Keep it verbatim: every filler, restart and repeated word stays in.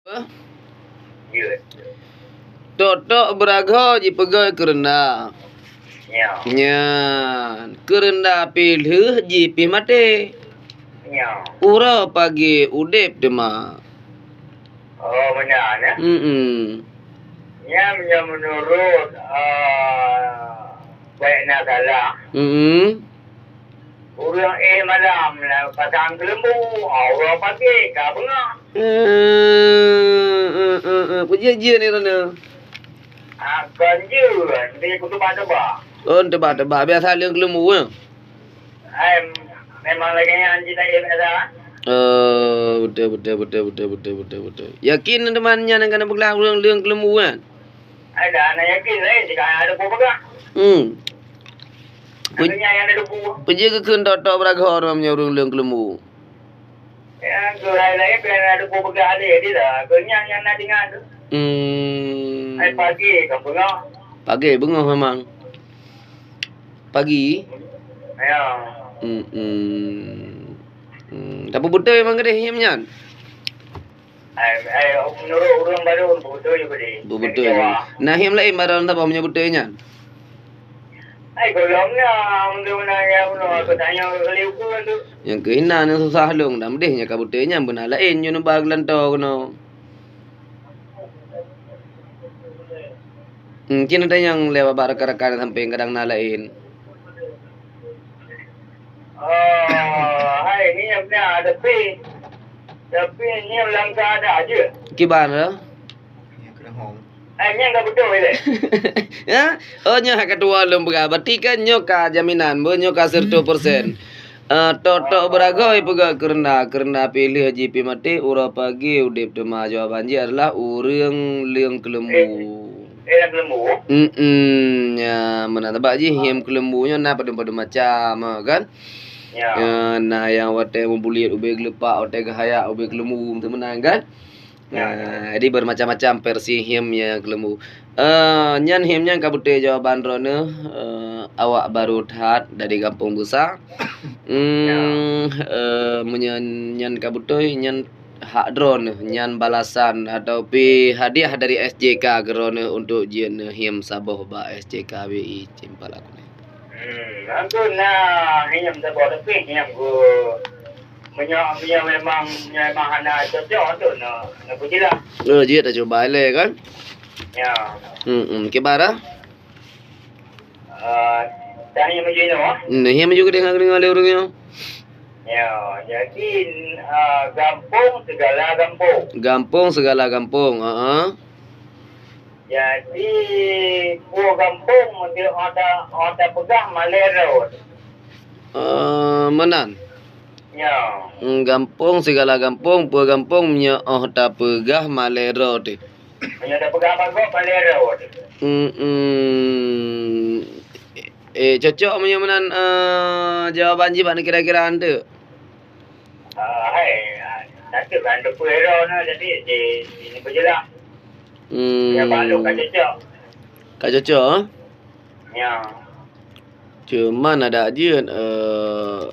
Jeuet. Tok-tok beuragoe jipeugöt keureunda. Ya. Nyan, keureunda pih lheueh jih pih maté. Ya. Uroe pagi udeb teuma. Oh, meunan, ya? Mm-mm. Nyan, nyan meunurot, ah, baik na salah. Mm-mm. Ureueng éh malam na pasang keuleumbu, uroe pagi ka beungoh. Eh, eh, eh, eh. Peujeuet-jeuet ni Rona. Ah, kon jeuet, di kuteuba-teuba. Oh, teuba-teuba. Biasa leueng keuleumbu, eh? Ai, memang lagèe nyan cit lagèe biasa. Oh, beutôi, beutôi, beutôi. Yakin teuma nyan nyang ka na peugah ureueng leueng keuleumbu nyan? Ai, dah na yakin laén, jika ada peue peugah. Hmm. Pe-, Artinya nyang ada debu. Peujeuet keu kheun tok-tok beuragoe meunyoe ureueng leueng keuleumbu. Ya, keu laén-laén pih ada peue peugah lé, jadi dah. Keu nyan nyang na deungon tu. Hmm. Ai, pagi ka beungoh. Pagi beungoh memang. Pagi? Ya. Hmm, hmm. Hmm. Tapi beutôi memang keudeh hiém nyan? Ai, ai, meunurot ureueng baru, beutôi je keudeh. Beutôi. Kecewa. Nah, hiém laén baroe saboh meunyoe beutôi nyan? Ai, gohlom na, untuk menanya, untuk aku tanya ke kali ukur tu. Nyang keuh inan nyang susah lôn, dah meudeh nyang ka beutôi nyan beuna laén nyoe neuba geulantoe keunoe. Hmm, cit ada nyang lewat bak rakan-rakan sampéng kadang na laén. Oh, hai, ni yang benar, tapi, tapi ni langkah ada aja. Kiban lah. Hai, nyang ka beutôi lé. Ya? Oh, nyoe hai ketua lôn peugah. Berarti kan nyoe ka jaminan, beuh, nyoe ka seratus persen. Eh, tok-tok beuragoe peugah keureunda, keureunda pih lheueh jih pih maté, uroe pagi udeb teuma. Jawaban jih adalah ureueng leueng keuleumbu. Eh, eh, keuleumbu? Mm-mm, ya, meunan sabab jih hiém keuleumbu nyoe na padum-padum macam, kan? Ya. Ya, na nyang watèe meubuliet ubé geuleupak, watèe geuhayak ubé keuleumbu, meunan kan? Ya. Nah, jadi bermacam-macam versi hiém nyang keuleumbu. Eh, nyan hiém nyan ka beutôi jawaban droeneuh, eh, awak baru that dari Gampông Beusa. Hmm, eh, meunyoe nyan ka beutôi, nyan hak droeneuh, nyan balasan atau pi hadiah dari S J K keu droeneuh untuk jeuet neuhiém saboh bak S J K B I Cempala Kuning. Hmm, aku na hiém saboh, tapi hiém ku meunyoe, meunyoe memang, meunyoe memang hana cocok tu na, na peujeulaih. Oh, jeuet dah cuba ilèe kan? Ya. Hmm, hmm. Kiban ah? Ah, dah hiém maju inoe, ah? Hmm, hiém maju keudéh ngon deungoe lé ureueng nyoe. Ya, jadi, ah, gampông segala gampông. Gampông segala gampông, ha ah. Jadi, peue gampông meunyoe ata, ata peugah malèe rot. Eh, meunan. Ya. Hmm, gampông segala gampông, peue gampông meunyoe oh tapeugah malèe rot. Meunyoe tapeugah bagoe malèe rot. Hmm, hmm. Eh, cocok meunyoe meunan, eh, jawaban jih bak kira-kira tu. Ah, hai, ah, takut kan depan era na, jadi di, di, di berjelas. Hmm. Ya, baru ka cocok. Ka cocok, eh? Ya. Cuman ada jeuet, eh,